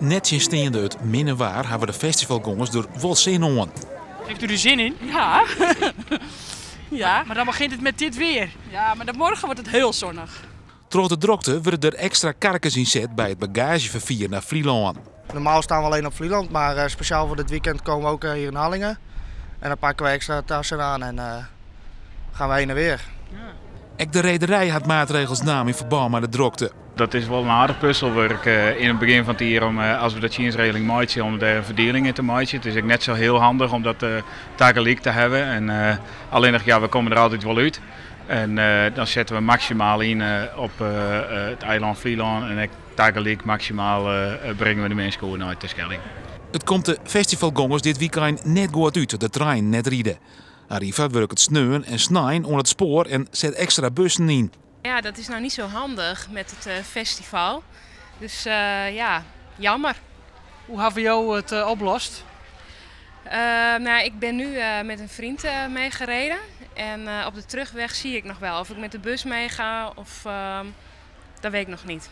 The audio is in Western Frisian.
Nettsjinsteande it minne waar hawwe de festivalgongers der wol sin oan. Heeft u er zin in? Ja. Ja. Maar dan begint het met dit weer. Ja, maar dan morgen wordt het heel zonnig. Troch de drokte wurde der ekstra karkes ynset by it bagaazjeferfier nei Flylân. Normaal staan we alleen op Vlieland, maar eh, speciaal voor dit weekend komen we ook eh, hier in Harlingen. En dan pakken we extra tassen aan en eh, gaan we heen en weer. Ek de rederij hat maatregels naam yn ferbân mei de drokte. Dat is wol in aardich puzzelwurk yn it begjin fan it jier om as we de tsjinstregeling meitsje om dêr in ferdieling yn te meitsjen. It is ek net sa hiel handich om dat tagelyk te hawwen. En allinnich ja, we komme der altyd wol út. En dan sette we maksimaal yn op it eilân Flylân en ek tagelyk maksimaal bringe we de minsken oer nei Terschelling. It komt de festivalgongers dit wykein net goed út dat de treinen net ride. Arriva wurket sneon en snein oan it spoar en set ekstra bussen yn. Ja, dat is nou niet zo handig met het eh, festival. Dus eh, ja, jammer. Hoe hawwe jo it eh, oplost? Nou, ik ben nu met een vriend meegereden. En op de terugweg zie ik nog wel of ik met de bus meega of ehm, dat weet ik nog niet.